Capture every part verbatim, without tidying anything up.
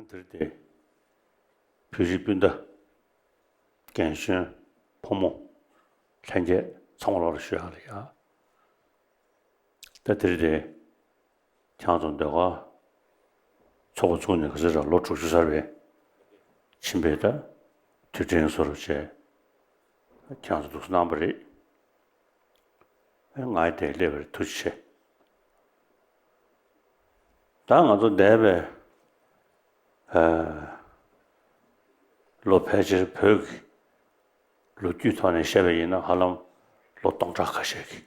དེར་དེ་བོད་རིགས་སྤུན་ཟླ། རྒན་གཞོན། ཕོ་མོ། ལྷན་རྒྱས་ཚང་མ་ལོག་ལ་ཞུ་ཡག་ལ་ཡ། ད་དེར་དེ་ཁྱེད་ཚོ་ཟློས་གར་ཚོགས་པ་བཙུགས་ནས་ག་ཚོད་ར། ལོ་དྲུག་ཅུ་ཚར་བའི་ཕྱིན་པའི་ད་དུས་དྲན་བཟོ་འདྲ་བྱས། ཁྱེད་ཚོ་འདུག་སེ་གནང་བ་རེད། ཨེ། ང་ཡི་དེ་སླེབས་པར་ཐུགས་རྗེ་ཆེ། ད་ང་ཚོ་འདས་པའི་ཨ་ལོ་ཕལ་ཆེར་བོད་ཀྱི་ལོ་རྒྱུས་ཐོག་ནས་བཤད་པ་ཡིན་ན། ཧ་ལམ་ལོ་སྟོང་ཕྲག་ཁ་ཤས་ཀྱི།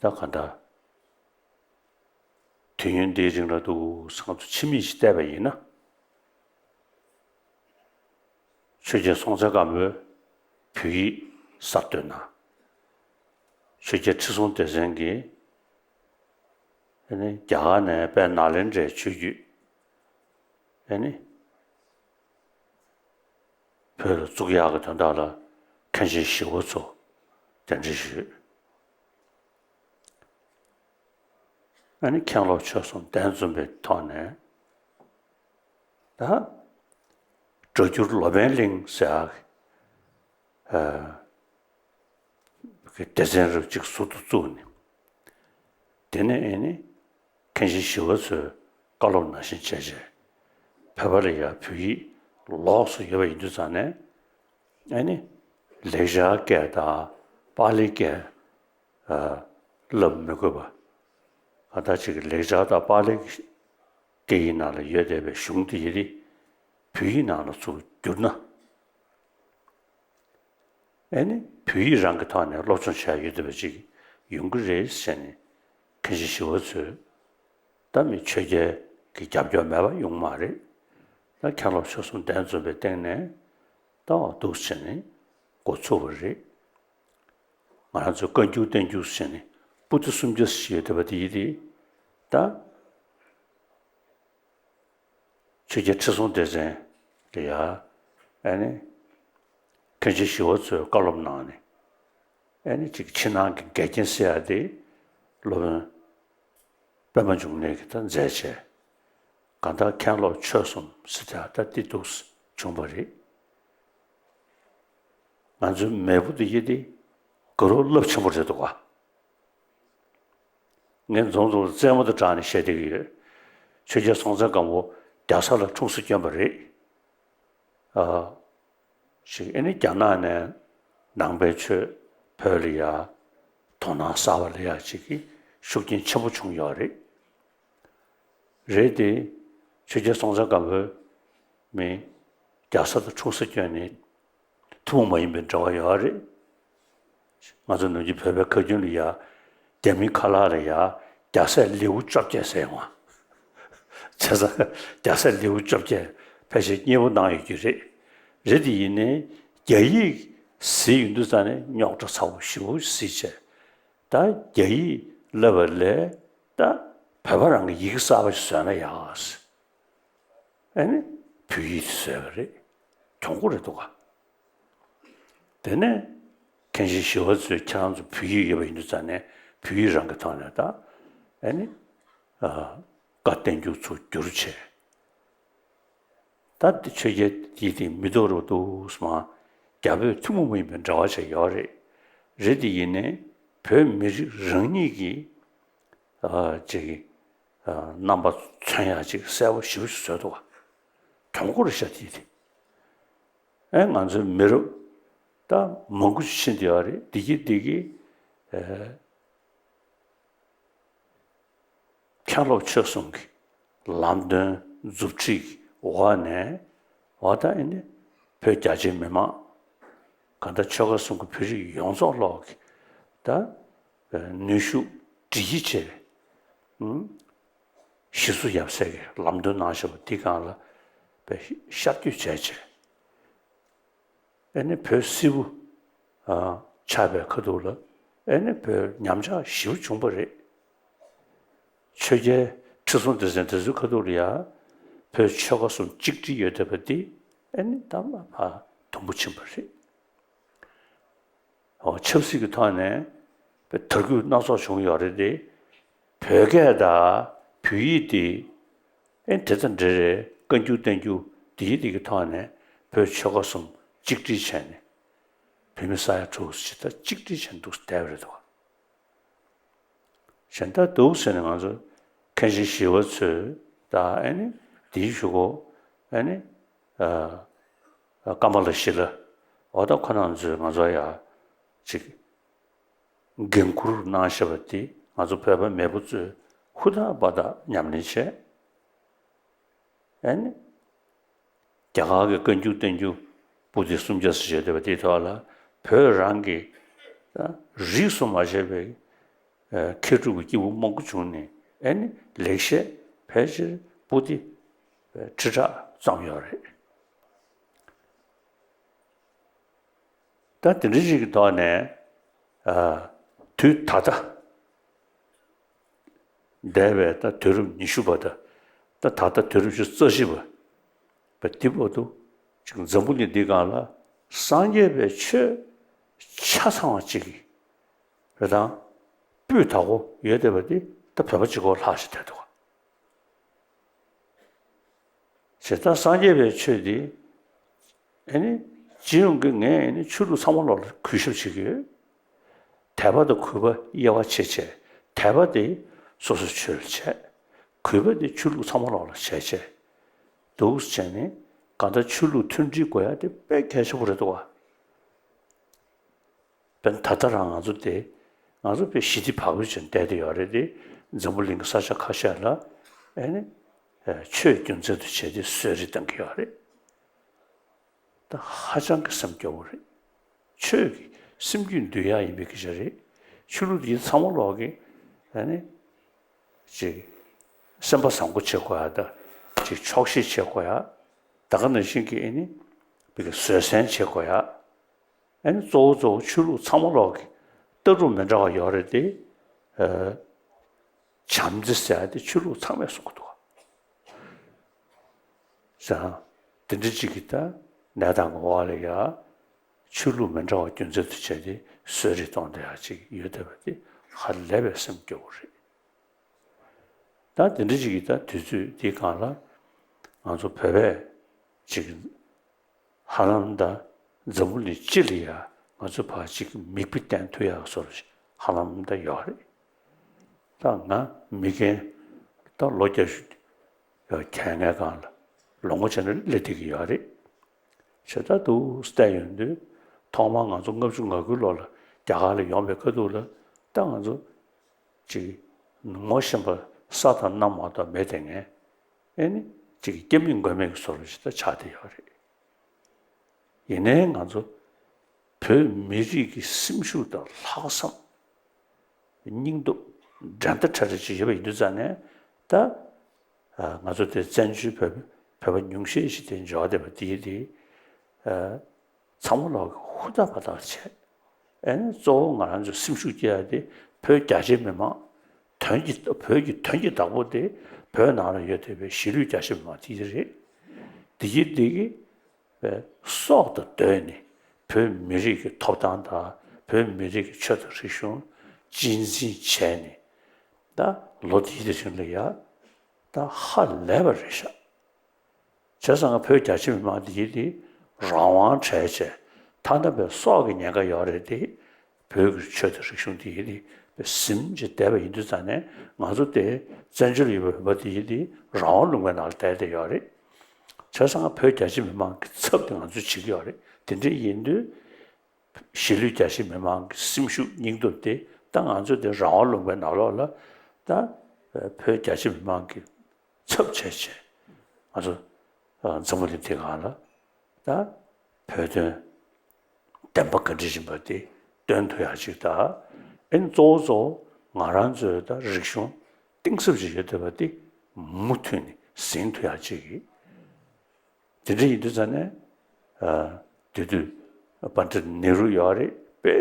ད་ག་འདྲ་དུས་ཡུན་འདིའི་རིང་ལ་འདུག་སེ་ང་ཚོ་ཕྱི་མིག་ཅིག་བལྟས་པ་ཡིན་ན། ཆོས་རྒྱལ་སྲོང་བཙན་སྒམ་པོས་བོད་ཡིག་གསར་གཏོད་གནང་། ཆོས་རྒྱལ་ཁྲི་སྲོང་ལྡེ་བཙན་གྱིས་ཨ་ནི་རྒྱ་གར་ནས་དཔལ་ནཱ་ལེནྡྲའི་ཆོས་བརྒྱུད་ཨ་ནི་བོད་ལ་བཙུགས་ཡག་གི་དོན་དག་ལ་མཁན་ཆེན་ཞི་བ་འཚོ་གདན་འདྲེན་ཞུས། ཨ་ནི་མཁན་སློབ་ཆོས་གསུམ་གདན་འཛོམས་པའི་ཐོག་ནས། ད་སྒྲ་སྒྱུར་ལོ་པཎ་གླིང་ཟེར་ཡག་གི་སྡེ་ཚན་རུ་གཅིག་ཟུར་དུ་བཙུགས་ནས། དེ་ནས་ཨ་ནི་མཁན་ཆེན་ཞི་བ་འཚོའི་བཀའ་སློབ་ནང་བཞིན་བྱས་བྱས། བོད་པ་ལ་ཡ་བོད་ཡིག་ལོགས་སུ་ཡོད་པ་ཡིན་དུས་ཙང་ནས། ཨ་ནི་ལེགས་སྦྱར་སྐད་དང་པཱ་ལི་སྐད་ཨ་བསླབ་མི་དགོས་པ། གང་ལྟར་ཅིག་ལེགས་སྦྱར་དང་པཱ་ལི་སྐད་ཡིག་ནང་ལ་ཡོད་བསྡད་པའི་གཞུང་དེ་ཡི་རིགས་བོད་ཡིག་ནང་ལ་ཚུར་བསྒྱུར་ན། ཨེ་ནི་བོད་ཡིག་རང་གི་ཐོག་ནས་སློབ་སྦྱོང་བྱས་ཡོད་བསྡད་པ་ཅིག་ཡོང་གི་རེད་ཟེར་ནས། མཁན་ཆེན་ཞི་བ་འཚོས་ད་མི་ཆོས་རྒྱལ་གྱི་རྒྱབ་སྐྱོར་མེད་པ་ཡོང་མ་རེད། ད་མཁན་སློབ་ཆོས་གསུམ་གདན་འཛོམས་པའི་སྟེང་ནས་ད་འོ་འདུག་ཟེར་ནས་འགོ་ཚུགས་པ་རེད། ང་རང་ཚོས་བཀའ་འགྱུར་བསྟན་འགྱུར་ཟེར་ནས་པོ་ཏི་སུམ་བརྒྱ་ཞིག་ཡོད་བསྡད་པ་དེ་ཡིན་ཏེ། ད་ཆོས་རྒྱལ་ཁྲི་སྲོང་ལྡེ་བཙན་གྱིས་ཡ་ཨ་ནི་མཁན་ཆེན་ཞི་བ་འཚོའི་བཀའ་སློབ་གནང་ནས། ཨ་ནི་ཅིག་ཕྱི་ནང་གི་འགལ་རྐྱེན་སེལ་ཡ་དེ་སློབ་དཔོན་པདྨ་འབྱུང་གནས་ཀྱིས་ད་མཛད་བྱས། གང་ལྟར་མཁན་སློབ་ཆོས་གསུམ་ཟེར་ཡག་ད་དེ་འདུག་སེ་བྱུང་བ་རེད། ང་ཚོའི་མེས་པོ་དེ་ཡི་དེ་དགའ་རབ་རླབས་ཆེན་པོ་རེད་འདུག་ག། ངས་འཛོམས་འཛོམས་རྩེད་མོ་དང་སྦྲགས་ནས་བཤད་བསྡད་ཀྱི་ཡོད། ཆོས་རྒྱལ་སྲོང་བཙན་སྒམ་པོ་རྒྱ་བཟའ་ལ་འཁྲུངས་སེ་བསྐྱོན་པ་རེད། ཨ། ཞིག་ཨེ་ནི་རྒྱ་ནག་ནས་ནང་པའི་ཆོས་བོད་ལ་ཡ་དོ་སྣང་གསར་པ་སླེབས་ཡག་ཅིག་གི་ཤུགས་རྐྱེན་ཆེན་པོ་བྱུང་ཡོད་རེད། རེད་དེ། ཆོས་རྒྱལ་སྲོང་བཙན་སྒམ་པོའི་མི་རྒྱ་བཟའ་དང་འཁྲུངས་སེ་བསྐྱོན་ནས་ཐུན་མོང་མ་ཡིན་པའི་འབྲེལ་བ་ཡོད་རེད། ང་ཚོ་ནམ་རྒྱུན་བོད་པའི་ཁ་རྒྱུན་ལ་ཡ། རྒྱ་མིའི་ཁ་ལག་ལ་ཡ་རྒྱ་སྲས་ལེའུ་བཅོ་བརྒྱད་ཟེར་ཡོང་བ། བྱས་ཙང་རྒྱ་སྲས་ལེའུ་བཅོ་བརྒྱད་ཕལ་ཆེར་མཉེས་པོ་གནང་ཡོད་ཀྱི་རེད། རེད་དེ་ཡིན་ནའི་རྒྱ་ཡིག་གཟིགས་ཡོང་དུས་ཙང་ནས་རྙོག་དྲ་ཚ་པོ་ཞེ་པོ་གཟིགས་བྱས། ད་རྒྱ་ཡིག་བསླབ་པ་ལས་ད་བོད་པ་རང་གི་ཡི་གེ་གསར་པ་ཞིག་བཟོས་ན་ཡག་ཟེར། ཨ་ནི་བོད་ཡིག་དེ་བཟོས་པ་རེད། གྱོང་པོ་རེད་འདུག་ག། དེ་ནས་མཁན་ཆེན་ཞི་བ་འཚོས་ཁྱེད་རང་ཚོ་བོད་ཡིག་ཡོད་པ་ཡིན་དུས་ཙང་ནས་བོད་ཡིག་རང་གི་ཐོག་ནས་ད་ཨ་ནི་ཨ་བཀའ་བསྟན་འགྱུར་ཚུར་བསྒྱུར་བྱས། ད་དེ་ཆོས་རྒྱལ་དེ་དེ་མི་ཐོག་རུ་འདུག་སེ་མར་རྒྱ་བོད་ཐུན་མོང་མ་ཡིན་པའི་འབྲེལ་བ་བྱས་ཡོད་རེད། རེད་དེ་ཡིན་ནའི་བོད་མི་རིགས་རང་ཉིད་ཀྱི་ཨ་ཅིག་ཨ་རྣམ་པ་མཚོན་ཡག་ཅིག་གསལ་པོ་ཞེ་པོ་ཞིག་བཟོས་འདུག་ག། གྱོང་པོ་རེད་ཤག་དེ་དེ། ཨེ་ང་ཚོའི་མི་རབས་ད་མང་པོ་ཞིག་ཕྱིན་བསྡད་ཡོད་རེད། བདེ་སྐྱིད་བདེ་སྐྱིད་ཨེ། མཁན་སློབ་ཆོས་གསུམ་གྱི་ལམ་སྟོན་མཛུབ་ཁྲིད་ཀྱི་འོག་ནས། འོ་ད་ཨེ་ནི་བོད་རྒྱ་ཆེའི་མི་མང་གང་ལྟར་ཆོལ་ཁ་གསུམ་གྱི་བོད་རིགས་ཡོངས་རྫོགས་ལོག་གི་ད་ནུས་ཤུགས་སྒྲིལ་གྱིས་བྱས། གཞི་བཙུགས་ཡབ་སྲས་ཀྱི་ལམ་སྟོན་གནང་བཞིན་པ་འདི་སྒང་ལ་དཔེ་ཤར་བསྐྱོད་བྱས་བྱས། ཨེ་ནི་བོད་སིལ་བུ་ཨ་ཆགས་པའི་ཁ་ཐུག་ལ་ཨེ་ནི་བོད་ཉམས་ཆག་ཞེ་པོ་བྱུང་བ་རེད། ཆོས་རྒྱལ་ཁྲི་སྲོང་ལྡེ་བཙན་དེ་ཚོའི་ཁ་ཐུག་ལ་ཡ་བོད་ཆོལ་ཁ་གསུམ་གཅིག་སྒྲིལ་ཡོད་བསྡད་པ་འདི་ཨེ་ནི་ད་མ་ཕར་དུམ་བུ་ཕྱིན་པ་རེད། འོ་ཆབ་སྲིད་ཀྱི་ཐོག་ནས་དར་རྒུད་སྣ་ཚོགས་བྱུང་ཡོད་རེད་དེ། བོད་སྐད་དང་བོད་ཡིག་དེ་ ཨེ་དེ་དང་འབྲེལ་རེད། བཀའ་འགྱུར་བསྟན་འགྱུར་འདིའི་འདི་གི་ཐོག་ནས་བོད་ཆོལ་ཁ་གསུམ་གཅིག་སྒྲིལ་བྱས་ནས། བོད་མི་ས་ཡ་དྲུག་ཅུ་ད་གཅིག་སྒྲིལ་བྱས་འདུག་བསྡད་པ་རེད་འདུག་གཞན་དག་འདུག་ཟེར་ནས་ང་ཚོ་མཁན་ཆེན་ཞི་བ་འཚོས་ད་ཨེ་ནི་དེའི་གཞུག་གུ་ཨེ་ནི་ཀ་མ་ལ་ཤི་ལ་འོ་ད་ཁོ་རང་ཚོས་ང་ཚོ་ཡ་ཅིག་འགན་འཁུར་གནང་བཞག་པ་དེ་ང་ཚོ་བོད་པ་མེས་པོ་ཚོས་ཧུར་ཐག་འབད་ཐག་ཉམས་ལེན་བྱས། ཨེ་ནི། རྒྱ་གར་གྱི་བཀའ་འགྱུར་བསྟན་འགྱུར་པོ་ཏི་སུམ་བརྒྱ་ཙམ་བྱས་བསྡད་པ་དེའི་ཐོག་ལ་བོད་རང་གི་རིས་སུ་མ་ཆད་པའི་མཁས་གྲུབ་ཀྱི་སྐྱེས་བུ་མང་པོ་བྱུང་ནས། ཨེ་ནི་ལེགས་བཤད་ཕལ་ཆེར་པོ་ཏི་ཁྲི་ཕྲག་ཙམ་ཡོད་རེད། ད་དེ་འདྲ་ཞིག་གི་ཐོག་ནས་དུས་ད་ལྟ། འདས་པའི་ད་དུས་རབས་ཉི་ཤུ་པ་དང་། ད་ད་ལྟ་དུས་རབས་ཉི་ཤུ་རྩ་བཞི་པ་བ་འདི་བར་དུ་ཅིག་འཛམ་བུ་གླིང་འདིའི་སྒང་ལ་སངས་རྒྱས་པའི་ཆོས་ཆ་ཚང་བ་ཅིག་རེ་དང་སྤུས་དག་པོ་ཡོད་བསྡད་པ་འདི་ད་བོད་པ་གཅིག་པོ་ལྷག་ཤག་བསྡད་འདུག་ཇི་ལྟར་སངས་རྒྱས་པའི་ཆོས་འདི་ཨེ་ནི་སྤྱི་ཡོངས་ཀྱི་ངས་ཨེ་ནི་ཆོས་ལུགས་ཚང་མ་ལོག་ལ་གུས་ཞབས་བྱེད་ཀྱི་ཡོད། དད་པ་དང་གུས་པ་དབྱེ་བ་ཕྱེ་བྱས། དད་པ་དེ་སོ་སོའི་ཆོས་ལ་བྱས། གུས་པ་དེ་ཆོས་ལུགས་ཚང་མ་ལོག་ལ་བྱས་བྱས་འདུག་བྱས་ནས་གང་ལྟར་ཆོས་ལུགས་མཐུན་སྒྲིལ་དགོས་ཡ་དེ་དཔེ་གལ་ཆེན་པོ་རེད་འདུག་བ། དཔེར་ན་ད་ལྟ་རང་ང་ཚོ་དེ་ང་ཚོ་དཔེ་ཞི་བདེ་བག་ཕེབས་ཅན་བསྡད་དེ་ཡོད་རེད་དེ། འཛམ་བུ་གླིང་གི་ས་ཆ་ཁ་ཤས་ལ་ཨེ་ནི་ཆོས་རྒྱུ་མཚན་དུ་བྱས་ཏེ་གསོད་རེས་བཏང་གི་ཡོད་རེད། ད་ཧ་ཅང་གི་སེམས་སྐྱོ་བོ་རེད། ཆོས་ཀྱི་སེམས་རྒྱུད་འདུལ་ཡ་ཡིན་པའི་སྐད་ཆ་རེད། ཆོས་ལུགས་འདི་ཚང་མ་ལོག་གི་ཨ་ནི་ཅིག་སེམས་པ་བཟང་པོ་བྱེད་དགོས་ཡ་དང་། ཅིག་ཆོག་ཤེས་བྱེད་དགོས་ཡ། ད་ག་ནང་བཞིན་གྱི་ཨ་ནི་བི་གི་བཟོད་བསྲན་བྱེད་དགོས་ཡ། ཨ་ནི་གཙོ་བོ་གཙོ་བོ་ཆོས་ལུགས་ཚང་མ་ལོག་གི་ལྟ་གྲུབ་མི་འདྲ་བ་ཡོད་རེད་དེ། ཨ། བྱམས་བརྩེ་ཟེར་ཡ་དེ་ཆོས་ལུགས་ཚང་མས་གསུང་གི་འདུག་ག་ཟེར། དེ་འདྲ་ཅིག་གི་ད་གནས་སྟངས་ཀྱི་འོག་ལ་ཡ་ཆོས་ལུགས་མི་འདྲ་བ་རྒྱུ་མཚན་དུ་བྱས་ཏེ་གསོད་རེས་གཏོང་བསྡད་ཡ་ཅིག་ཡོད་བསྡད་པ་དེ་ཧ་ལས་པའི་སེམས་སྐྱོ་བོ་རེད། ད་དེ་འདྲ་ཅིག་གི་ད་དུས་ཚོད་འདིའི་སྒང་ལ་ང་ཚོ་བོད་པས་ཅིག་ཧ་ལམ་ད་འཛམ་བུ་གླིང་སྤྱི་ལ་ཡ་ང་ཚོ་ཕར་ཅིག་མིག་དཔེ་བསྟན་ཐུབ་ཡག་བཟོ་འདྲ་ཞིག་ཧ་ལམ་ད་ཡོད་རེད། ད་ང་མི་རྒན་ད་ལོ་བརྒྱད་ཅུ་ཡོད་མཁན་ངའི་སྒང་ལ་ལོ་ངོ་བྱས་ན་སླེབས་བསྡད་ཀྱི་ཡོད་རེད། བྱས་ད་འདུག་བལྟས་ཡོང་དུས་ཐོག་མར་ང་ཚོ་ལྔ་བཅུ་ང་དགུའི་ལོ་ལ་རྒྱ་གར་ལ་ཡོང་བའི་ཁ་ཐུག་ལ་ད་ང་ཚོ་ཅིག་ངོ་ཤེས་པ་ས་དང་གནམ་མ་གཏོགས་མེད་དེ་ངས་ཨེ་ནི་ཅིག་སྐྱབས་མེད་མགོན་མེད་ཀྱི་བཟོ་འདྲ་ཞིག་ད་ཆགས་བསྡད་ཡོད་རེད། ཡིན་ནའི་ང་ཚོ་བོད་མི་རིགས་ཀྱི་སེམས་ཤུགས་དང་ལྷག་བསམ། སྙིང་སྟོབས་འགྲན་ཟླ་བྲལ་བ་ཅིག་ཡོད་པ་ཡིན་དུས་ཙང་ནས་ད། ང་ཚོ་དེ་བཙན་བྱོལ་བོད་བོད་པ་ཉུང་ཤས་ཤིག་དེ་འབྱོར་བསྡད་པ་དེ་དེ། ཚང་མ་ལོག་གི་ཧུར་ཐག་འབད་ཐག་བྱས། ཨེ་ནི་གཙོ་བོ་ང་རང་ཚོ་སེམས་ཤུགས་སྐྱེ་ཡ་དེ་བོད་རྒྱ་ཆེའི་མི་མང་། དོན་གྱི་བོད་ཀྱི་དོན་གྱི་བདག་པོ་དེ་བོད་ནང་ལ་ཡོད་བསྡད་པའི་གཞིས་ལུས་རྒྱ་ཆེ་མི་མང་དེ་རེད། དེ་གི་དེ་གི་བའི་སྲོག་དང་བསྡོས་ནས་བོད་མི་རིགས་ཀྱི་ཐོབ་ཐང་དང་བོད་མི་རིགས་ཀྱི་ཆོས་དང་རིག་གཞུང་གཅེས་འཛིན་བྱས་ནས་ད་ལོ་དེའི་དེ་བཞིན་ལ་ཡ་ད་ཧ་ལས་པ་རེད་ཤག་བྱས་ཙང་བོད་རྒྱ་ཆེ་མི་མང་འདི་གིས་འདི་རང་དབང་བྲལ་བྱས་ཐ་ན་པའི་སྲོག་གི་ཉེན་ཁ་ཡོད་རེད་དེ། བོད་ཀྱི་ཆོས་དང་རིག་གཞུང་འདི་གིས་འདི་པའི་ཟིན་བྱས་བསྡད་པ་ཡིན་དུས་ཙང་ནས་ང་ཚོ་དེ་བཙན་བྱོལ་ཡོད་པའི་བོད་པ་འདི་གིས་འདི་རང་དབང་ལུང་པའི་ནང་ལ་བསྡད་བསྡད་ཡོད་རེད། བྱས་ཙང་བོད་རྒྱ་ཆེ་མི་མང་གི་ཚབ་དེ་ང་ཚོས་བྱེད་ཀྱི་ཡོད་རེད། དེ་འདྲ་ཡིན་དུས་གཞིས་ལུས་རྒྱ་ཆེ་མི་མང་གི་སེམས་ཤུགས་སྙིང་སྟོབས་དེ་ད་ང་ཚོ་དེ་རང་དབང་ལུང་པའི་ནང་ལོགས་ལ་ད་བོད་རྒྱ་ཆེ་མི་མང་གི་ཚབ་བྱས་བྱས་ང་ཚོ་འཛམ་བུ་གླིང་འདི་སྒང་ལ་ད་བོད་དོན་བདེན་པ་ག་འདྲ་ཡིན་པ་དེ་སྟོན་ཐུབ་ཡག་ཅིག་དང་། ཨེ་ནི་གཙོ་བོ་གཙོ་བོ་ང་རང་ཚོའི་ད་རིག་གཞུང་གཏིང་ཟབ་ཅིག་ཡོད་བསྡད་པ་དེ་མུ་མཐུད་ནས་ཟིན་ཐུབ་ཡག་ཅིག་གི། དེ་འདྲ་ཡིན་དུས་ཙང་ནས་དེ་དུས་པཎྜི་ཏ་ནེ་རུ་ཡོད་རེད། དཔེ་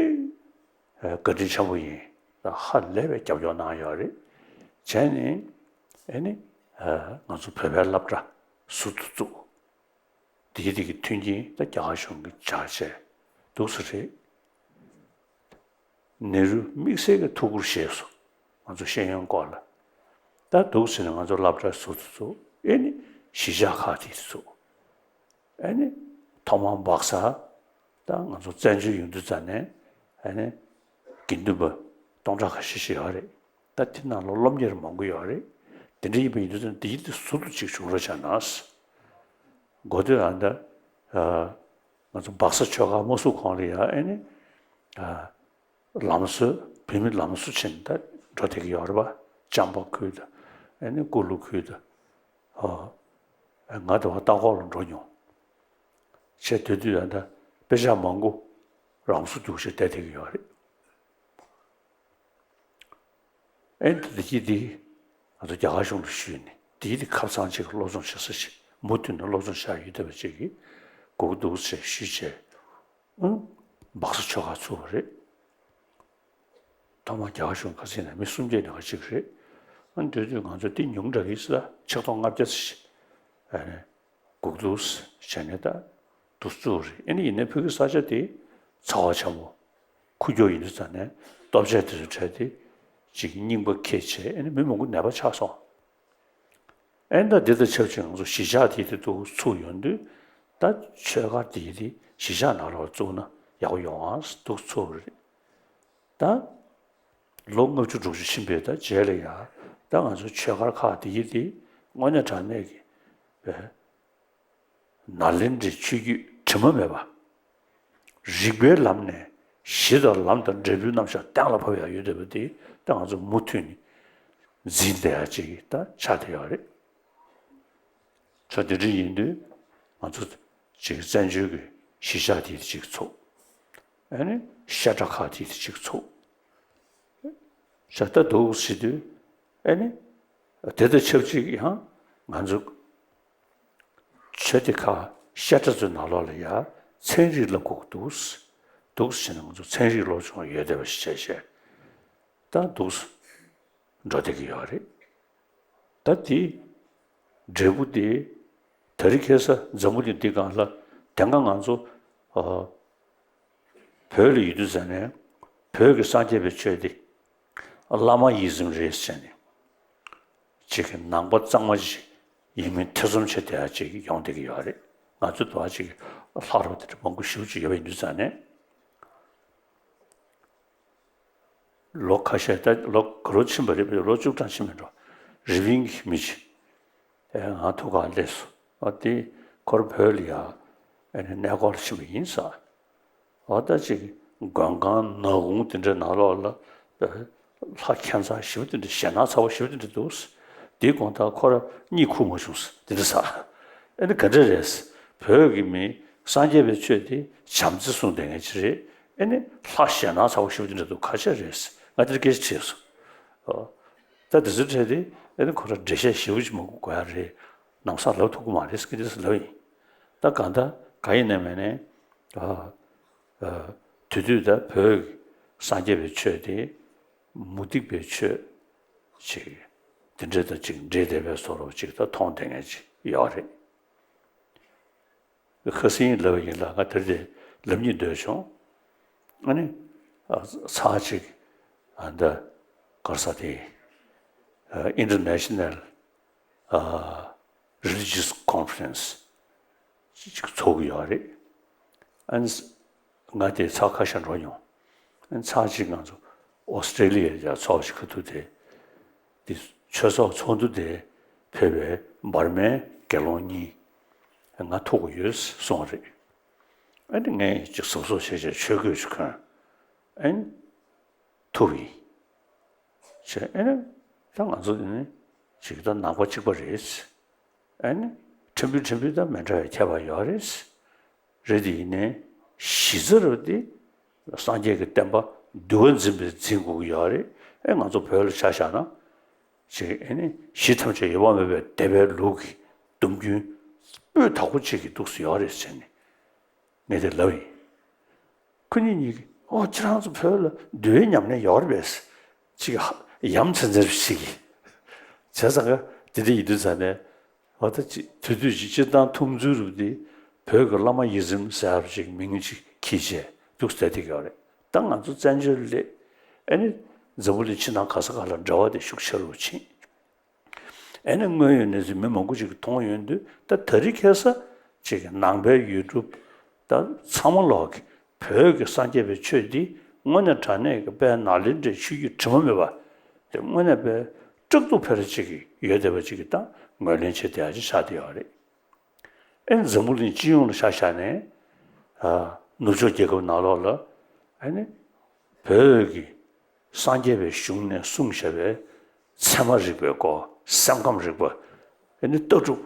བཀའ་དྲིན་ཆེན་པོ་ཡིན། ཧ་ལས་པའི་རྒྱབ་སྐྱོར་གནང་ཡོད་རེད། བྱས་ནས་ཨེ་ནི་ང་ཚོ་བོད་པའི་སློབ་གྲྭ་ཟུར་དུ་བཙུགས། དེའི་དེ་གི་མཐུན་རྐྱེན་ད་རྒྱ་གར་གཞུང་གིས་སྦྱར་བྱས་འདུག་ས་རེད། ནེ་རུ་དམིགས་བསལ་གྱི་ཐུགས་ཁུར་བཞེས་སོང་། ང་ཚོ་ཤེས་ཡོན་སྐོར་ལ། ད་འདུག་ཟེར་ནས་ང་ཚོ་སློབ་གྲྭ་ཟུར་དུ་བཙུགས། ཨེ་ནི་གཞིས་ཆགས་ཁག་དེ་ཚུགས། ཨེ་ནི་ཐོག་མར་སྦག་ས་ད་ང་ཚོ་བཙན་བྱོལ་ཡོང་དུས་ཙ་ནས་ཨེ་ནི་དགེ་འདུན་པ་སྟོང་ཕྲག་ཁ་ཤས་ཤིག་ཡོད་རེད། ད་དེ་ནང་ལོགས་སློབ་གཉེར་མང་པོ་ཡོད་རེད། དེ་འདྲ་ཡིན་པ་ཡིན་དུས་ཙ་ནས་དེ་ཡིན་དེ་ཟུར་དུ་ཅིག་བྱུང་རོགས་བྱས་ན། འགོ་སྟོད་ཨ་ད་ང་ཚོ་སྦག་ས་ཆོས་སྒར་མ་བཙུགས་གོང་ལ་ཡ་ཨེ་ནི་ལམ་བཟོ་བོད་མི་ལམ་བཟོ་བྱས་ནས་ད་འགྲོ་བསྡད་ཀྱི་ཡོད་རེད་པ། ལྕམ་པ་ཁུལ་དང་ཨེ་ནི་ཀུ་ལུ་ཁུལ་དང་། ཨོ། ང་དེ་བ་ལྟ་སྐོར་ལ་འགྲོ་མྱོང་། བྱས་དེ་དུས་ཡང་ད་དཔེ་ཆ་མང་པོ་རང་བཟོ་རྒྱུགས་བྱས་བསྡད་བསྡད་ཀྱི་ཡོད་རེད། ཨེ་ནི་དེ་གྱིས་དེ་ང་ཚོ་རྒྱ་གར་གཞུང་ལ་ཞུས་ནས་དེ་གྱིས་དེ་ཁབ་ཚང་ཅིག་སློབ་སྦྱོང་བྱེད་ས་ཞིག་མུ་མཐུད་ནས་སློབ་སྦྱོང་བྱ་ཡུལ་བསྡད་པ་ཅིག་གི་དགོས་ཀྱི་འདུག་ཟེར་ཞུས་བྱས། ཨང་། སྦག་ས་ཆོས་སྒར་ཚུགས་པ་རེད། ཐོག་མར་རྒྱ་གར་གཞུང་ཁ་སང་ནས་མི་སུམ་བརྒྱ་ནས་ག་ཅིག་རེད། ཨ་ནི་དེ་དུས་ང་ཚོ་འདི་ཉུང་དྲགས་ཀྱི་ས་ཆིག་སྟོང་ལྔ་བརྒྱ་ཙམ་ཞིག་ཨ་ནི་སྒུག་འདུག་བྱས་ནས་ད་འདུག་བཙུགས་རེད། ཨ་ནི་ཡིན་ནའི་ཕ་གི་ས་ཆ་དེ་ཚ་བ་ཆེན་པོ་ཁུག་ཀྱོག་ཡིན་དུས་ཙ་ནས་ལྟོ་ཆས་དེ་ཚོ་བྲལ་ཏེ་ཅིག་རྙིང་པ་ཁྱེར་བྱས་ཨ་ནི་མི་མང་པོ་ནད་པ་ཆགས་སོང་། ཨེ་ད་འདི་དང་ཆབས་ཅིག་ང་ཚོ་གཞིས་ཆགས་དེ་དེ་འདུག་ཚུགས་ཡོང་དུས་ད་ཆོས་སྒར་དེ་དེ་གཞིས་ཆགས་ནང་ལོགས་བཙུགས་ན་ཡག་པོ་ཡོང་ཨ་འདུག་ཚུགས་རེད། ད་ལོ་ལྔ་བཅུ་དྲུག་ཅུ་ཕྱིན་པའི་ད་རྗེས་ལ་ཡང་ད་ང་ཚོ་ཆོས་སྒར་ཁག་དེ་དེ་དངོས་གནས་དྲང་གནས་ཀྱི་བའི་ནཱ་ལེནྡྲའི་ཆོས་བརྒྱུད་དྲི་མ་མེད་པ། རིགས་པའི་ལམ་ནས་གཞི་དང་ལམ་དང་འབྲས་བུའི་རྣམ་གཞག་གཏན་ལ་ཕབ་ཡག་ཡོད་བསྡད་པ་དེ་ད་ང་ཚོ་མུ་མཐུད་ནས་འཛིན་བསྡད་ཡག་ཅིག་ད་ཆགས་བསྡད་ཡོད་རེད། ཚོ་དེ་འདྲ་ཡིན་དུས་ང་ཚོ་ཅིག་བཙན་བྱོལ་གྱི་གཞིས་ཆགས་དེ་ཅིག་ཚུགས། ཨ་ནི་བཤད་གྲྭ་ཁག་དེ་ཅིག་ཚུགས། བྱ་ལྟ་འདུག་ཟེར་དུས་ཨ་ནི་དེ་དང་ཆབས་ཅིག་ཡང་ང་ཚོ་ཆོས་སྡེ་ཁག་བཤད་གྲྭ་ཚོའི་ནང་ལོགས་ལ་ཡང་ཚན་རིག་བསླབ་དགོས་ཀྱི་འདུག་འདུག་ཟེར་ནས་ང་ཚོ་ཚན་རིག་སློབ་སྦྱོང་ཡོད་བསྡད་པ་ཞིག་བྱས་བྱས་ད་འདུག་འགྲོ་བསྡད་ཀྱི་ཡོད་རེད། ད་དེ་འབྲས་བུ་དེ་ད་རེས་ཁ་སང་འཛམ་བུ་གླིང་འདི་སྒང་ལ་དེ་སྔ་ང་ཚོ་ཨ། བོད་ལ་ཡོད་དུས་ཙ་ནས་བོད་ཀྱི་སངས་རྒྱས་པའི་ཆོས་འདི་བླ་མ་ཡི་ཟིམ་རེད་ཟེར་ནས་ཅིག་གི་ནང་པ་གཙང་མ་ཞིག་ཡིན་མིན་ཐེ་ཚོམ་བྱེད་བསྡད་ཡ་ཅིག་ཡོང་བསྡད་ཀྱི་ཡོད་རེད། ང་ཚོ་དུ་བ་ཅིག་ལྷག་རོགས་དེ་འདྲ་མང་པོ་ཞེ་པོ་ཅིག་ཡོད་པ་ཡིན་དུས་ཙ་ནས་ལོ་ཁ་ཤས་ད་ལོ་ག་ལོ་ཕྱིན་པ་རེད་པས། ལོ་བཅུ་གྲངས་ཕྱིན་མི་འགྲོ། རི་པིན་གྱི་མི་ཅིག་ཨེ་ང་ཐུག་ག་སླེབས་སོང་། ཨ་དེ་ཁོར་བོད་ལ་ཡ་ཨེ་ནས་གནས་སྐོར་ཕྱིན་པ་ཡིན་ས། འོ་ད་ཅིག་མགོན་ཁང་ནག་ཁུང་དེ་འདྲའི་ནང་ལོགས་ལ་ལྷ་ཁྱད་མཚར་ཞེ་པོ་དེ་འདྲ་ཞེད་སྣང་ཚ་བོ་ཞེ་པོ་དེ་འདྲ་འདུག་དེའི་དགོང་དག་ཁོ་ར་གཉིད་ཁུག་མ་བྱུང་། དེ་འདྲ་ས། ཨེ་ནི་ག་འདྲ་རེད། བོད་ཀྱི་མི་སངས་རྒྱས་པའི་ཆོས་དེ་བྱམས་བརྩེ་གསུང་བསྡད་མཁན་ཅིག་རེད། ཨེ་ནི་ལྷ་ཞེད་སྣང་ཚ་བོ་ཞེ་པོ་དེ་འདྲ་འདུག་ག་ཅི་རེད། ང་དེར་སྐད་ཆ་དྲིས་སོང་། ད་དེ་ཚོའི་གྲས་དེ་ཨེ་ནི་ཁོ་ར་འགྲེལ་བཤད་ཞེ་པོ་ཅིག་མ་དགོས་དགོས་ཡ་རེད། ལམ་སང་ལབ་ཐུབ་ཀྱི་མ་རེད་ཟེར་གྱི་རེད་ཟེར་ལབ་ཡིན། ད་གང་ལྟར་གང་ཡིན་ནའི་མིན་ནའི་ཨ་ཨ་དེ་དུས་ད་བོད་ཀྱི་སངས་རྒྱས་པའི་ཆོས་དེ་མུ་སྟེགས་པའི་ཆོས་ཅིག་དེ་འདྲ་དང་ཅིག་འདྲེས་བསྡད་པའི་བཟོ་འདྲ་ཅིག་ད་མཐོང་བསྡད་མཁན་ཅིག་ཡོད་རེད། ཁ་སང་ལབ་པ་ཡིན་ལ་ང་དེར་དེ་ལབ་སྙིང་འདོད་བྱུང་། ཨ་ནི་ཨ་ཚར་གཅིག་ཨ་འདི་ག་རེ་ཟེར་དེ་ཨ་International ཨ་Religious Conference ཅིག་ཚོགས་ཀྱི་ཡོད་རེད། ཨ་ནི་ང་དེ་ཚར་ཁ་ཤས་འགྲོ་མྱོང་། ཨ་ནི་ཚར་གཅིག་ང་ཚོ་ཨོ་སི་ཀྲེ་ལི་ཡ་ལ་ཡ་ཚོགས་ཞིག་ག་ཐུག་དེ། དེ་ཆོས་ཚོགས་ཚོགས་འདུ་དེ་ཕེབས་པའི་འབར་མའི་དགེ་སློང་གཉིས་ང་ཐུག་གི་ཡོད་གསུངས་རེད། ཨ་ནི་ངས་ཅིག་གཟབ་གཟབ་བྱས་བྱས་ཆོས་གོས་ཅིག་གོན། ཨ་ནི་ཐུག་ཡིན། བྱས་ཨ་ནི་ད་ང་ཚོ་འདི་ནི་ཅིག་ད་ནང་པ་གཅིག་པ་རེད། ཨ་ནི་ཕྲན་བུ་ཕྲན་བུ་ད་མི་འདྲ་བའི་ཁྱད་པར་ཡོད་རེད། རེད་དེ་ཡིན་ནའི་གཞི་རྩ་རུ་དེ་སངས་རྒྱས་ཀྱི་བསྟན་པ་འདུལ་བ་འཛིན་པའི་འཛིན་དགོས་ཀྱི་ཡོད་རེད། ཨེ་ང་ཚོ་བོད་ལ་ཆ་བཞག་ན་ཅིག་ཨེ་ནི་གཞི་ཐམས་ཅད་ཡོད་པ་མེད་པའི་སྡེ་པའི་ལུགས་ཀྱི་སྡོམ་རྒྱུན་སྤུས་དག་པོ་ཅིག་གི་འདུག་སེ་ཡོད་རེད་ཟེར་ནས་ངས་དེ་ལབ་ཡིན། ཁོ་གཉིས་གཉིས་ཀྱིས་ཨོ་ཁྱེད་རང་ཚོ་བོད་ལ་འདུལ་བའི་ཉམས་ལེན་ཡོད་རེད་པས། ཅིག་ཡ་མཚན་མཚན་ཞིག་གིས་བྱས་ཙང་ག་དེ་འདྲ་ཡིན་དུས་ཙང་ནས། འོ་ད་ཅི་དེ་དུས་ཀྱི་སྤྱིར་བཏང་འཐུང་ཚུལ་རུ་དེ་བོད་ཀྱི་བླ་མ་ཡིད་བཟུང་ཟེར་བ་ཅིག་མིང་ཅིག་གིས་བྱས་འདུག་ཟེར་དེ་ཡོད་རེད། ད་ང་ཚོ་བཙན་བྱོལ་སླེབས་ཨ་ནི་འཛམ་བུ་གླིང་ཕྱི་ནང་ག་ས་ག་ལ་འབྲེལ་བ་དེ་ཤུགས་ཆེ་རུ་ཕྱིན། ཨེ་ནི་དངོས་ཡོད་གནས་ཚུལ་མི་མང་པོ་ཅིག་གིས་མཐོང་ཡོང་དུས། ད་དེ་རིང་ཁ་སང་ཅིག་གི་ནང་པའི་ཡུལ་གྲུ་ད་ཚང་མ་ལོག་གི་བོད་ཀྱི་སངས་རྒྱས་པའི་ཆོས་འདི་དངོས་གནས་དྲང་གནས་ཀྱི་དཔལ་ནཱ་ལེནྡྲའི་ཆོས་བརྒྱུད་དྲི་མ་མེད་པ་དེ་དངོས་གནས་དཔེ་དྲག་ཏུ་ཕེ་ར་ཅིག་གི་ཡོད་བསྡད་པ་ཅིག་གི་ད་ངོས་ལེན་བྱེད་བསྡད་ཡ་ཅིག་ཆགས་བསྡད་ཡོད་རེད། ཨེ་འཛམ་བུ་གླིང་སྤྱི་ཡོངས་ལ་ཆ་བཞག་ནས། ཨ། ནུབ་ཕྱོགས་རྒྱལ་ཁབ་ནང་ལོགས་ལ་ཨེ་ནི་བོད་ཀྱི་སངས་རྒྱས་པའི་གཞུང་ནས་གསུངས་བཞག་པའི་ཚད་མ་རིག་པའི་སྐོར། སེམས་ཁམས་རིག་པ། ཨེ་ནི་ལྟ་གྲུབ།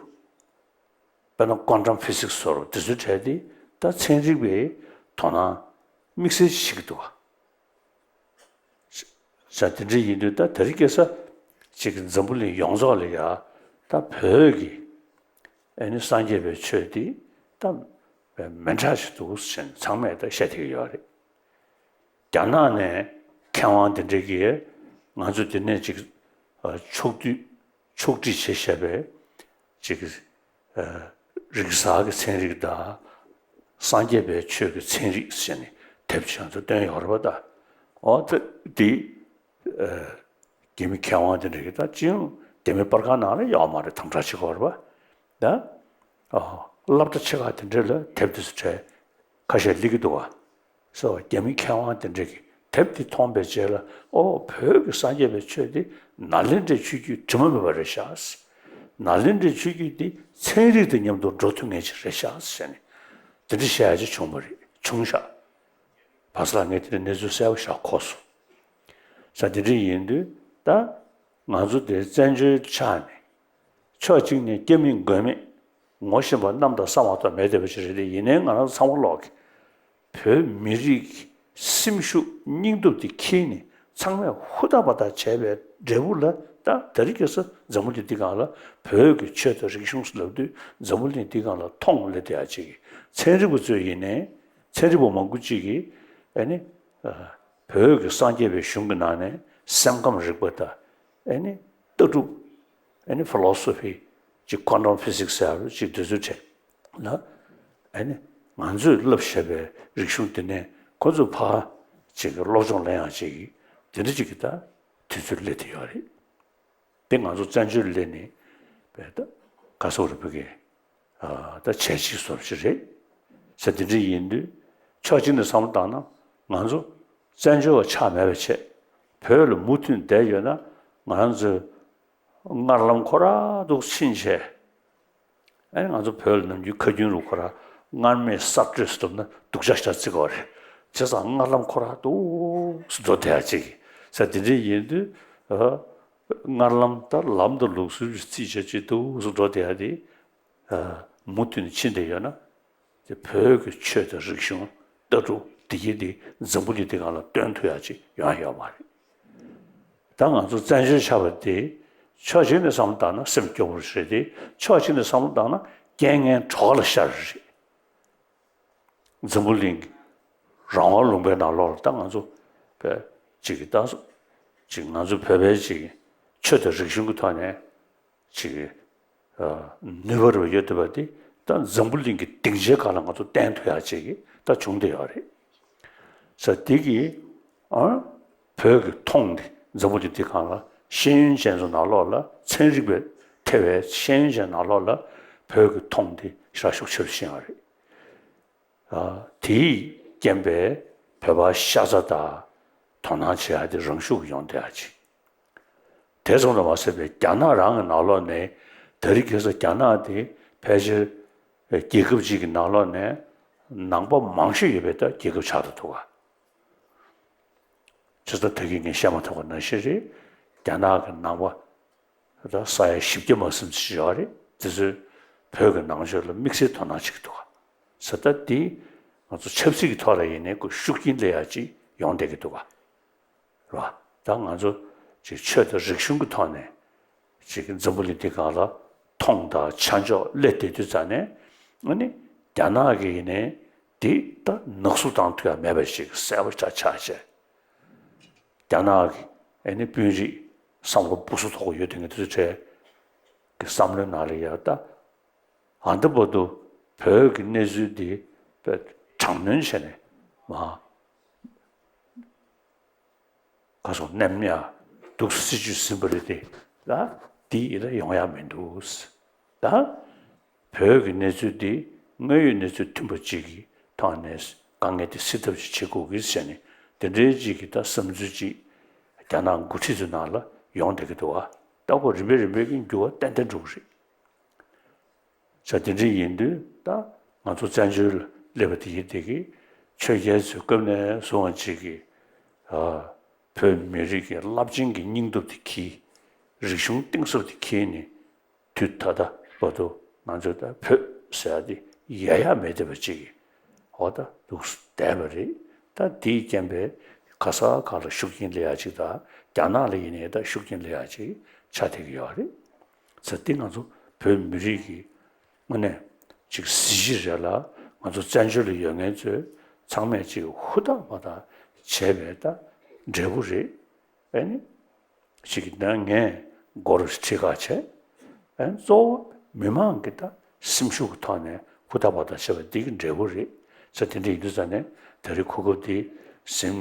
དཔེར་ན་ཀོན་ཊམ་ཕི་སིག་སི་ཟེར་བ་དེ་ཚོའི་གྲས་དེ་ད་ཚན་རིག་པས་དོ་སྣང་དམིགས་བསལ་བྱེད་ཀྱི་འདུག་བ། ས་དེ་འདྲ་ཡིན་དུས་ད་དེ་རིང་ཁ་སང་ཅིག་གི་འཛམ་བུ་གླིང་ཡོངས་རྫོགས་ལ་ཡ་ད་བོད་ཀྱི་ཨེ་ནི་སངས་རྒྱས་པའི་ཆོས་འདི་ད་མི་འདྲ་ཞིག་འདུག་ཟེར་ནས་ཚང་མས་ད་བཤད་བསྡད་ཀྱི་ཡོད་རེད། རྒྱ་ནག་ནས་མཁས་དབང་དེ་འདྲ་གིས་ང་ཚོ་འདི་ནས་ཅིག་ཕྱོགས་བསྡུས་ཕྱོགས་སྒྲིག་བྱས་བཞག་པའི་ཅིག་གི་ཨ། རིག་གསར་གྱི་ཚན་རིག་དང་། སངས་རྒྱས་པའི་ཆོས་ཀྱི་ཚན་རིག་ཟེར་ནས་དེབ་ཅིག་ང་ཚོ་བཏོན་ཡོད་རེད་པ་ད། འོ་ད་འདི། ཨ། རྒྱ་མི་མཁས་དབང་དེ་འདྲ་གིས་ད་ཅི་ཡང་རྒྱ་མི་པར་ཁང་ནང་ལ་ཡོད་མ་རེད། དམ་དྲག་བྱེད་ཀྱི་ཡོད་རེད་པ་ད། ཨ། སློབ་གྲྭ་ཆེ་ཁག་དེ་འདྲ་ལ་དེབ་དེ་ཚོ་གྲས་ཁ་ཤས་སླེབས་ཀྱི་འདུག་བ། སོ། རྒྱ་མི་མཁས་དབང་དེ་འདྲ་གིས་དེབ་འདི་མཐོང་པའི་རྗེས་ལ། ཨོ། བོད་ཀྱི་སངས་རྒྱས་པའི་ཆོས་འདི་ནཱ་ལེནྡྲའི་ཆོས་བརྒྱུད་དྲི་མ་མེད་པ་རེད་ཤག། ནཱ་ལེནྡྲའི་ཆོས་བརྒྱུད་འདི་ཚན་རིག་དང་མཉམ་དུ་འགྲོ་ཐུབ་མཁན་ཅིག་རེད་ཤག་ཟེར་ནས་དེ་འདྲ་བཤད་ཡ་ཅིག་བྱུང་བ་རེད། བྱུང་ཤག། བ་ས་ལགས། ངས་དེ་འདྲ་གནས་ཚུལ་གསལ་པོ་ཞིག་གོ་སོང་། ས། དེ་འདྲ་ཡིན་དུས་ད་ང་ཚོ་དེ་བཙན་བྱོལ་ཆགས་ནས། ཕྱོགས་གཅིག་ནས་སྐྱ་མིན་མགོན་མེད། ངོ་ཤེས་པ་རྣམས་དང་ས་མ་ཐོབ་མེད་བསྡད་པ་ཞིག་རེད་དེ། ཡིན་ནའི་ང་རང་ཚང་མ་ལོག་གི་བོད་མི་རིགས་ཀྱི་སེམས་ཤུགས་སྙིང་སྟོབས་དེ་འཁྱེར་ནས་ཚང་མས་ཧུར་ཐག་འབད་ཐག་བྱས་པའི་འབྲས་བུ་ལ། ད་དེ་རིང་ཁ་སང་འཛམ་བུ་གླིང་འདི་སྒང་ལ་བོད་ཀྱི་ཆོས་དང་རིག་གཞུང་ཟེར་ལབ་དུས་འཛམ་བུ་གླིང་འདི་སྒང་ལ་མཐོང་སླེབས་བསྡད་ཡ་ཅིག་གི་ཚན་རིག་པ་ཚོས་ཡིན་ནའི། ཚན་རིག་པ་མང་པོ་ཅིག་གིས་ཨ་ནི་བོད་ཀྱི་སངས་རྒྱས་པའི་གཞུང་གི་ནང་ནས་སེམས་ཁམས་རིག་པ་དང་། ཨ་ནི་ལྟ་གྲུབ། ཨ་ནི་ཕི་ལོ་སོ་ཕི། ཅིག་ཀོན་ཊམ་ཕི་སིག་སི་ཟེར་བ་ཅིག་དེ་ཚོའི་གྲས་ལ། ཨ་ནི་ང་ཚོས་བསླབས་བཞག་པའི་རིག་གཞུང་དེ་ནས་ཁོ་ཚོས་ཕར་ཅིག་གི་སློབ་སྦྱོང་ལེན་ཡག་ཅིག་གི་དེ་འདྲ་ཅིག་གི་ད་དུས་ཚོད་སླེབས་བསྡད་ཡོད་རེད། དེ་ང་ཚོ་བཙན་བྱོལ་སླེབས་ནས་བས་ད་ག་སོག་རི་བོད་ཀྱི་ཨ། ད་བྱས་རྗེས་བཟོ་ཞིག་རེད་ཟེར། དེ་འདྲ་ཡིན་དུས་ཕྱོགས་གཅིག་ནས་བསམ་བློ་བཏང་ན། ང་ཚོ་བཙན་བྱོལ་བ་ཆགས་མེད་པ་བྱས། བོད་ལ་མུ་མཐུད་བསྡད་ཡོད་ན། ང་ཚོའི་མངར་ལམ་ཁོ་རང་འདུག་ཕྱིན་ཆད། ཨ་ནི་ང་ཚོ་བོད་ལ་ནམ་རྒྱུན་ཁ་རྒྱུན་རུ་ཁོ་རང་མངར་མེད་གསར་སྤྲོས་སུ་བསྡོམས་ན་སྡུག་ཅག་ཤ་ཚིག་གོ་རེད། བྱས་ཙང་མངར་ལམ་ཁོ་རང་འདུག་སུ་འགྲོ་བསྡད་ཡ་ཅིག་ཟེར། དེ་འདྲ་ཡིན་དུས། ཨ། མངར་ལམ་ད་ལམ་དང་ལུགས་སྲོལ་རྩིས་བྱ་ཅིག་འདུག་སུ་འགྲོ་བསྡད་ཡ་དེ། ཨ། མུ་མཐུད་ནས་ཕྱིན་བསྡད་ཡོད་ན། དེ་བོད་ཀྱི་ཆོས་དང་རིག་གཞུང་། ལྟ་གྲུབ་འདི་གའི་དེ་འཛམ་བུ་གླིང་འདི་སྒང་ལ་སྟོན་ཐུབ་ཡ་ཅིག་ཡོང་ཡ་ཡོད་མ་རེད། ད་ང་ཚོ་བཙན་བྱོལ་ཆགས་པ་དེ་ཕྱོགས་གཅིག་ནས་བསམ་བློ་བཏང་ན་སེམས་སྐྱོ་པོ་རེད་དེ། ཕྱོགས་གཅིག་ནས་བསམ་བློ་བཏང་ན་རྐྱེན་ངན་གྲོགས་ལ་ཤར་རེད། འཛམ་བུ་གླིང་གི་རང་དབང་ལུང་པའི་ནང་ལོགས་ལ་ད་ང་ཚོ་བོད་ཅིག་གི་ད་ཅིག་ང་ཚོ་བོད་པའི་ཅིག་ཆོས་དང་རིག་གཞུང་གི་ཐོག་ནས་ཅིག་ཨ། ནུས་པ་རུ་ཡོད་བསྡད་པ་དེ་ད་འཛམ་བུ་གླིང་གི་སྡིངས་ཆའི་སྒང་ལ་ང་ཚོ་བསྟན་ཐུབ་ཡག་ཅིག་གི་ད་བྱུང་བསྡད་ཡོད་རེད་ཟེར། དེ་གིས་ཨ། བོད་ཀྱི་མཐོང་དེ་འཛམ་བུ་གླིང་འདི་སྒང་ལ་ཤེས་ཡོན་ཅན་ཚོ་ནང་ལོགས་ལ། ཚན་རིག་པའི་ཐེ་བའི་ཤེས་ཡོན་ཅན་ནང་ལོགས་ལ་བོད་ཀྱི་མཐོང་དེ་ཞེ་དྲག་ཤུགས་ཆེ་རུ་ཕྱིན་ཡོད་རེད། ཨ། དེས་རྐྱེན་པས་བོད་པ་ཤ་ཚ་དང་དོ་སྣང་བྱེད་ཡ་དེ་རང་ཤུགས་ཡོང་བསྡད་ཡ་ཅིག། དེ་ཙམ་དུ་མ་ཟད་པའི་རྒྱ་ནག་རང་གི་ནང་ལོགས་ནས། དེ་རིང་ཁ་སང་རྒྱ་ནག་དེ་ཕལ་ཆེར་རྒྱལ་ཁབ་ཅིག་གི་ནང་ལོགས་ནས་ནང་པ་མང་ཤོས་ཡོད་པའི་ད་རྒྱལ་ཁབ་ཆགས་བསྡད་འདུག་ག། ཇི་ལྟར་ད་གིན་ངས་བཤད་མ་ཐག་པ་ནང་བཞིན་རེད། རྒྱ་ནག་གི་ནང་པ་ད་ས་ཡ་བཞི་བརྒྱ་མ་ཟིན་ཙམ་ཞིག་ཡོད་རེད། དེ་ཚོས་བོད་ཀྱི་ནང་ཆོས་ལ་དམིགས་བསལ་དོ་སྣང་བྱེད་ཀྱི་འདུག་ག། ཟེར། ད་དེ་ང་ཚོ་ཆབ་སྲིད་ཀྱི་ཐོག་ལ་ཡིན་ནའི་ཁོ་ཤུགས་རྐྱེན་སླེབས་ཡ་ཅིག་ཡོང་བསྡད་ཀྱི་འདུག་ག། རེད་བ། ད་ང་ཚོ་ཅིག་ཆོས་དང་རིག་གཞུང་གི་ཐོག་ནས་ཅིག་འཛམ་བུ་གླིང་འདི་སྒང་ལ་མཐོང་དང་ཆ་འཇོག་སླེབས་བསྡད་དུས་ཙ་ནས། ཨ་ནི་རྒྱ་ནག་གི་ཡིན་ནའི་འདི་ད་ནག་བསུབ་བཏང་ཐུབ་ཡ་མེད་པ་ཞིག་གསལ་པོ་ཆགས་ཆགས་བྱས། རྒྱ་ནག་གི་ཨ་ནི་དཔོན་རིགས་བསམ་བློ་སྦུ་སུ་ཐོག་ཡོད་དེ་ངས་དེ་ཚོ་གྲས་ཀྱི་བསམ་བློའི་ནང་ལ་ཡ། ད་ཨ་འདི་བར་དུ་བོད་ཀྱི་གནས་ཚུལ་འདི་དཔེ་དྲག་གནོན་བྱས་ནས་མ། ག་སོང་། ནམ་ཡང་འདུག་སེ་སྲིད་ཇུས་ཟིན་པ་རེད་དེ། ལ། འདི་ཡིད་ལ་ཡོང་ཡ་མི་འདུག་ད་བོད་ཀྱི་གནས་ཚུལ་འདི་དངོས་ཡོད་གནས་ཚུལ་མཐུན་པ་གཅིག་གི་ཐོག་ནས་དཀའ་ངལ་འདི་སེལ་ཐབས་ཤིག་བྱེད་དགོས་ཀྱི་ཟེར་ནས་དེ་འདྲའི་གཅིག་གི་ད་བསམ་ཚུལ་གཅིག་རྒྱ་ནག་འགོ་ཁྲིད་ཚོའི་ནང་ལ་ཡོང་བསྡད་ཀྱི་འདུག་བ། ལྟ་བུ་རིམ་པས་རིམ་པས་ཀྱི་འགྱུར་བ་ཏན་ཏན་འགྲོ་གི་རེད། ས་དེ་འདྲ་ཡིན་དུས་ད་ང་ཚོ་བཙན་བྱོལ་ལ་སླེབས་པ་དེ་ཡིན་དེ་གི་ཆོས་རྒྱལ་ཚོའི་སྐབས་ནས་བཟུང་བ་ཅིག་གི་ཨ་བོད་མི་རིགས་ཀྱི་རླབས་ཆེན་གྱི་སྙིང་སྟོབས་དེ་གིས་རིག་གཞུང་གཏིང་ཟབ་དེ་གིས་ནི་དུས་ད་ལྟ་བར་དུ་ང་ཚོ་ད་བོད་ཟེར་ཡ་དེ་ཡལ་ཡ་མེད་བསྡད་པ་ཅིག་གི་འོ་ད་འདུག་བསྡད་པ་རེད། ད་དེའི་རྐྱེན་པས་ག་ས་ག་ལ་ཤུགས་རྐྱེན་སླེབས་ཡ་ཅིག་དང་རྒྱ་ནག་ལ་ཡིན་ནའི་ད་ཤུགས་རྐྱེན་སླེབས་ཡ་ཅིག་ཆགས་བསྡད་ཀྱི་ཡོད་རེད། ས་དེ་ང་ཚོ་བོད་མི་རིགས་ཀྱི་དངོས་གནས་ཅིག་གཟི་བརྗིད་རེད་ལ་ང་ཚོ་བཙན་བྱོལ་ལ་ཡོད་མཁན་ཚོས་ཚང་མས་ཅིག་ཧུར་ཐག་པ་ཐག་བྱས་པའི་ད་འབྲས་བུ་རེད། ཨེ་ནི་ཅིག་ད་ངས་མགོ་རུ་ཁྲིད་ཁ་བྱས། ཨེ་ནི་གཙོ་བོ་མི་མང་གི་ད་སེམས་ཤུགས་ཀྱི་ཐོག་ནས་ཧུར་ཐག་པ་ཐག་བྱས་པ་འདི་གི་འབྲས་བུ་རེད། ས་དེ་འདྲ་ཡིན་དུས་ཙང་ནས་ད་རེས་གོ་སྐབས་འདི་ཟིན་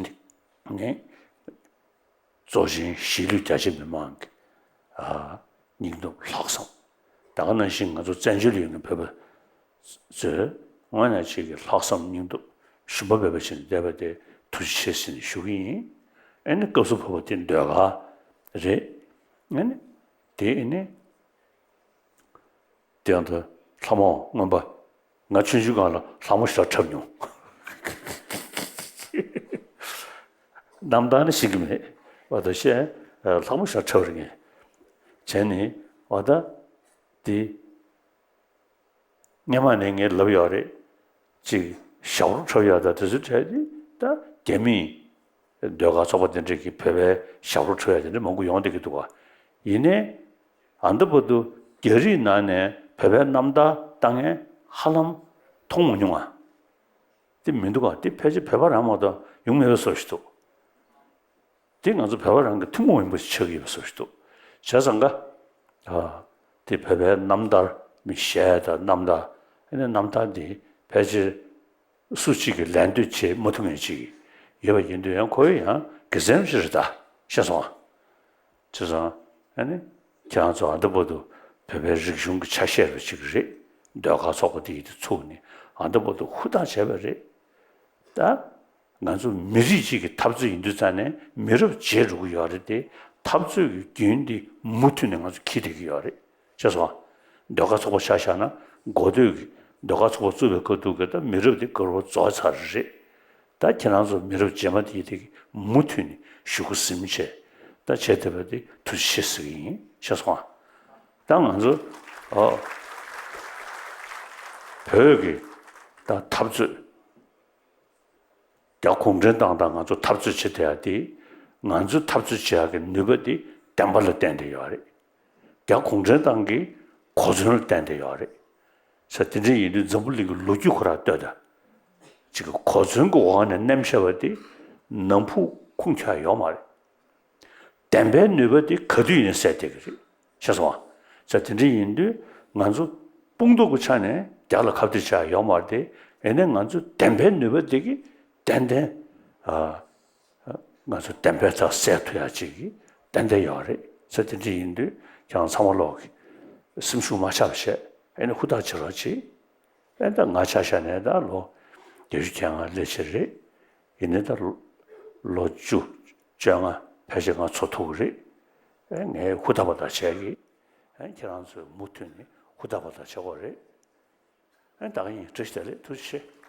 ནས། གཙོ་ཆེན་གཞིས་ལུས་རྒྱ་ཆེ་མི་མང་གི་ཨ་སྙིང་སྟོབས་ལྷག་བསམ། ད་ག་ནང་བཞིན་ང་ཚོ་བཙན་བྱོལ་ཡོད་མཁན་བོད་པ་ཚོས་དངོས་གནས་ཅིག་གི་ལྷག་བསམ་སྙིང་སྟོབས་ཞུམ་པ་མེད་པ་བྱས་ནས་བསྡད་པ་དེ་ཐུགས་རྗེ་ཆེ་ཟེར་ནས་ཞུ་གི་ཡིན། ཨ་ནི་སྐབས་སུ་བབས་པ་དེ་ཟློས་གར་རེད། ཨ་ནི་དེ་ཨ་ནི། དེ་ཡང་ད་ལྷ་མོ་རྔོན་པ། ང་ཆུང་ཆུང་སྒང་ལ་ལྷ་མོ་ཞེ་དྲག་འཁྲབ་མྱོང་། རྣམ་ཐར་ནི་ཤེས་ཀྱི་མེད། འོ་ད་བཤད། ལྷ་མོ་ཞེ་དྲག་འཁྲབ་རེད་ངས། བྱས་ནས་འོ་ད་དེ་སྔོན་མ་ནས་ངས་ལབ་ཡོད་རེད། ཅིག་ཞབས་བྲོ་འཁྲབ་ཡ་ད་དེ་ཚོ་འཕྲད་དེ་ད་རྒྱ་མིའི་ཟློས་གར་ཚོགས་པ་དེ་འདྲས་ཀྱིས་བོད་པའི་ཞབས་བྲོ་འཁྲབ་ཡ་དེ་འདྲ་མང་པོ་ཡོང་བསྡད་ཀྱི་འདུག་ག་ཡིན་ནའི་ཨ་འདི་བར་དུ་རྒྱ་རིགས་ནང་ནས་བོད་པའི་རྣམ་ཐར་ལྟ་མཁན་ཧ་ལམ་མཐོང་མ་མྱོང་ང་། དེ་མི་འདུག་ག་དེ་ཕལ་ཆེར་བོད་པ་རང་མ་གཏོགས་ཡོང་མེད་པའི་བཟོ་ཞིག་འདུག་དེ་ང་ཚོ་བོད་པ་རང་གི་ཐུན་མོང་མིན་པ་ཞིག་ཆགས་ཀྱི་ཡོད་པའི་བཟོ་ཞིག་འདུག་བྱས་ཙང་ཀ་ཨ་དེ་བོད་པའི་རྣམ་ཐར་མི་གཞས་དང་རྣམ་ཐར་ཨ་ནི་རྣམ་ཐར་འདི་ཕལ་ཆེར་སུ་གཅིག་གིས་ལད་ཟློས་བྱེད་མ་ཐུབ་མཁན་ཅིག་ཡོད་པ་ཡིན་དུས་ཡང་ཁོ་ཡང་དགེ་མཚན་ཞིག་རེད་ད། ཤེས་སོང་ང་། བྱས་ཙང་ཨ་ནི་ཁྱེད་རང་ཚོ་ཨ་འདི་བར་དུ་བོད་པའི་རིག་གཞུང་གི་ཆ་ཤས་རུ་ཅིག་རེད། ཟློས་གར་ཚོགས་པ་འདི་ཡིན་དུས་ཚུགས་ནས་ཨ་འདི་བར་དུ་ཧུར་ཐག་བྱས་པ་རེད། ད་ང་ཚོ་མི་རིགས་གཅིག་གི་འཐབ་རྩོད་ཡིན་དུས་ཙང་ནས་མི་རབས་བརྗེ་འགྲོ་གི་ཡོད་རེད་དེ། འཐབ་རྩོད་ཀྱི་རྒྱུན་འདི་མུ་མཐུད་ནས་ང་ཚོ་འཁྱེར་བསྡད་ཀྱི་ཡོད་རེད། ཤེས་སོང་ང་། ཟློས་གར་ཚོགས་པ་ཆ་བཞག་ན་འགོ་སྟོད་ཀྱི་ཟློས་གར་ཚོགས་པ་བཙུགས་པའི་སྐབས་དུས་ཀྱི་ད་མི་རབས་དེ་ག་རུ་རྫོགས་ཚར་རེད། ད་ཁྱེད་རང་ཚོ་མི་རབས་རྗེས་མ་དེ་དེ་མུ་མཐུད་ནས་གཞུག་གུ་ཟིན་བྱས་ད་བྱས་བསྡད་པ་དེ་ཐུགས་རྗེ་ཆེ་ཟེར་གྱི་ཡིན། ཤེས་སོང་ང་། ད་ང་ཚོ་ཨ་བོད་ཀྱི་ད་འཐབ་རྩོད། རྒྱ་གུང་ཁྲན་ཏང་དང་ང་ཚོ་འཐབ་རྩོད་བྱེད་བསྡད་ཡ་དེ། ང་ཚོ་འཐབ་རྩོད་བྱེད་ཡ་གི་ནུས་པ་དེ་བདེན་པ་ལ་བརྟེན་ཏེ་ཡོད་རེད། རྒྱ་གུང་ཁྲན་ཏང་གི་གོ་མཚོན་ལ་བརྟེན་ཏེ་ཡོད་རེད། ས་དེ་འདྲ་ཡིན་དུས་འཛམ་བུ་གླིང་གི་ལོ་རྒྱུས་ཁོ་རང་ལྟོས་དང་། ཅིག་གི་གོ་མཚོན་གྱི་འོག་ནས་མནན་བཞག་པ་དེ་ནམ་ཕུགས་ཁུངས་འཁྱོལ་ཡོད་མ་རེད། བདེན་པའི་ནུས་པ་དེ་ག་དུས་ཡིན་ནའི་གསལ་བསྡད་ཀྱི་རེད། ཤེས་སོང་ང་། ས་དེ་འདྲ་ཡིན་དུས་ང་ཚོ་དཔུང་སྡེ་གི་ཆ་ནས་རྒྱ་ལ་ཁ་གཏད་བྱ་ཡ་ཡོད་མ་རེད་དེ། ཡིན་ནའི་ང་ཚོ་བདེན་པའི་ནུས་པ་དེ་གིས་ཏན་ཏན་ཨ། ང་ཚོ་བདེན་པའི་རྩ་གསལ་ཐུབ་ཡ་ཅིག་གི་ཏན་ཏན་ཡོད་རེད། ས་དེ་འདྲ་ཡིན་དུས་ཁྱེད་རང་ཚང་མ་ལོག་གི་སེམས་ཤུགས་མ་ཆག་པ་བྱས། ཨེ་ནི་ཧུར་ཐག་བྱེད་རོགས་གྱིས། ཨེ་ད་ང་ཆ་བཞག་ནས་ད་ལོ་བརྒྱད་ཅུ་གྱ་ལྔ་སླེབས་ཕྱིར་རེད། ཡིན་ནའི་ད་ལོ་བཅུ་བཅོ་ལྔ་ཕལ་ཆེར་ང་འཚོ་ཐུབ་ཀྱི་རེད། ཨེ་ངས་ཧུར་ཐག་པ་ཐག་བྱས་ཀྱི། ཨེ་ཁྱེད་རང་ཚོས་མུ་མཐུད་ནས་ཧུར་ཐག་པ་ཐག་བྱེད་དགོས་རེད། ཨེ་ད་ག་ཡིན། བཀྲ་ཤིས་བདེ་ལེགས། ཐུགས་རྗེ་ཆེ།